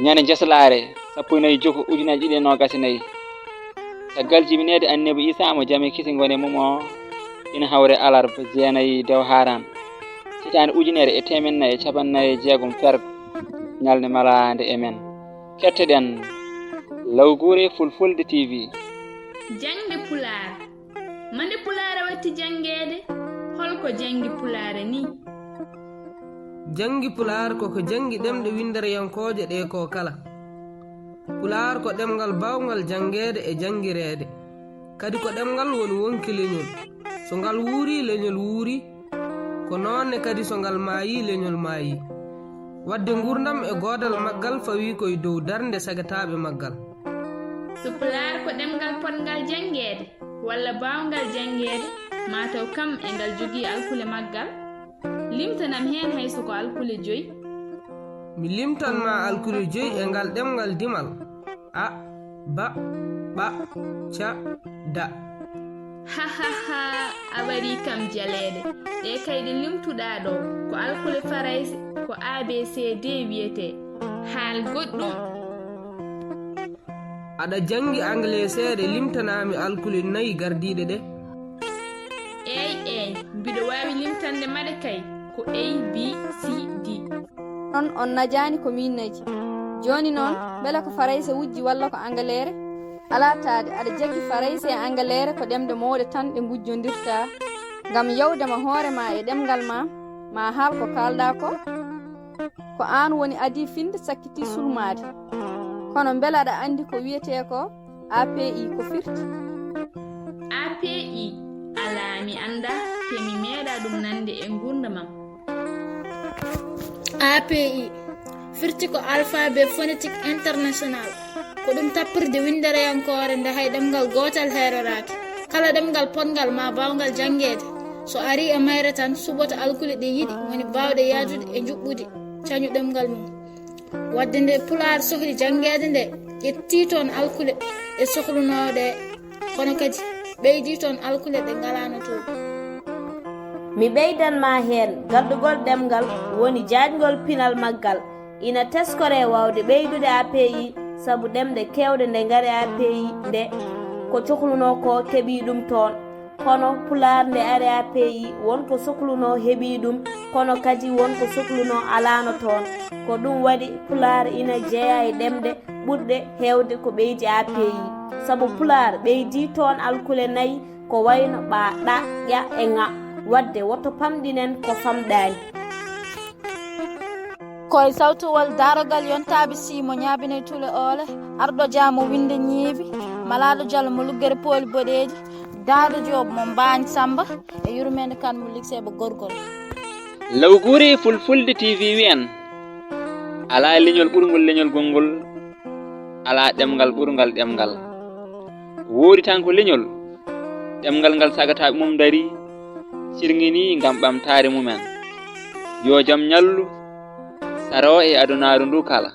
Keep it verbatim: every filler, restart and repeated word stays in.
Ñande Njeslaare, sappo e nayi Juko, ujunaaji ɗiɗi e noogas e nayi. Caggal jibineede Annabi Iisaa mo jam e kisal won e mum o, ina hawre alarba jeenayi dew haaraan, hitaande ujunere e teemeɗɗe nayi e cappanɗe nayi e jeegom fergo, ñalnde malaande e men. Kettoɗen Lawguure Fulfulde T V. Jaŋde Pulaar. Ma nde Pulaar watti janngeede, hol ko janngi Pulaar ni? Janngi Pulaar ko ko janngi ɗemɗe winndereyankooje ɗe ko kala. Pulaar ko ɗemngal baawngal janngeede e janngireede. Kadi ko ɗemngal woni wonki leñol. So ngal wuurii, leñol wuurii. Ko noon ne kadi so ngal maayii, leñol maayii. Waɗde nguurndam e goodal maggal fawii ko e dow darnde sagataaɓe maggal. So Pulaar ko ɗemngal potngal janngeede, walla baawngal janngeede, maa taw kam e ngal jogii alkule maggal? Limtanam heen hay so ko alkule joyi. Mi limtan ma alkule joyi e ngal ɗemngal dimal. A, ba, ɓa, ca, da. Ha, ha, ha, a warii kam jaleede. Ɗe kay ɗe limtuɗaa ɗo, ko alkule Farayse, ko A B C D wiyetee. Haal goɗɗum. Aɗa janngi Angleseere, limtanaa mi alkule nayi gardiiɗe ɗe. Eey, eey, mbiɗo waawi limtande ma ɗe kay, ko A, B, C, D. Noon on najaani ko miin naji. Jooni noon, mbele ko Farayse wujji walla ko Angaleere? Alaa taade, aɗa jaggi Farayse e Angaleere ko ɗemɗe mawɗe tan ɗe ngujjondirtaa. Ngam yewde ma hoore ma e ɗemngal ma, ma haal ko kaalɗaa ko. Ko aan woni adii finde sakkiti sulmaade. Kono mbele aɗa anndi ko wiyetee ko A P I ko firti? A P I, alaa, mi anndaa, te mi meeɗaa ɗum nande e nguurndam am. A P I firti ko Alphabet Phonetic International. Ko ɗum tappirde winndereyankoore nde hay ɗemngal gootal heeroraaki. Kala ɗemngal potngal maa baawngal janngeede, so arii e mayre tan, suɓoto alkule ɗe yiɗi, woni baawɗe yahdude e njuɓɓudi cañu ɗemngal mum. Waɗde nde Pulaar sohli janngeede nde, ƴettii toon alkule ɗe sohlunoo ɗe, kono kadi ɓeydii toon alkule ɗe ngalaano toon. Mi ɓeydan ma heen, gardugol ɗemngal woni jaajngol pinal maggal. Ina teskoree waawde ɓeydude A P I, sabu ɗemɗe keewɗe nde ngari A P I nde, ko cohlunoo ko keɓii ɗum toon. Kono Pulaar nde ari A P I, won ko sohlunoo heɓii ɗum, kono kadi won ko sohlunoo alaano toon. Ko ɗum waɗi Pulaar ina jeyaa e ɗemɗe ɓurɗe heewde ko ɓeydi A P I. Sabu Pulaar ɓeydii toon alkule nayi, ko wayno ɓa, ɗa, ƴa e ŋa. Waɗde woto pamɗinen ko famɗaani. Ko e sawtuwol daarogal yontaaɓe sii mo ñaabinay tule oole, arɗo jaa mo winnde ñiibi, malaaɗo jalo mo luggere pooli boɗeeji, daado joob mo mbaañ samba, e yurmeende kan mo likseeɓe gorgol. Lawguure Fulfulde T V wiyan, alaa leñol ɓurngol leñol gonngol, alaa ɗemngal ɓurngal ɗemngal. Woodi tan ko leñol, ɗemngal ngal sagataaɓe mum ndarii, cirŋinii ngam ɓamtaare mumen. Yo jam ñallu, saroo e adunaaru ndu kala.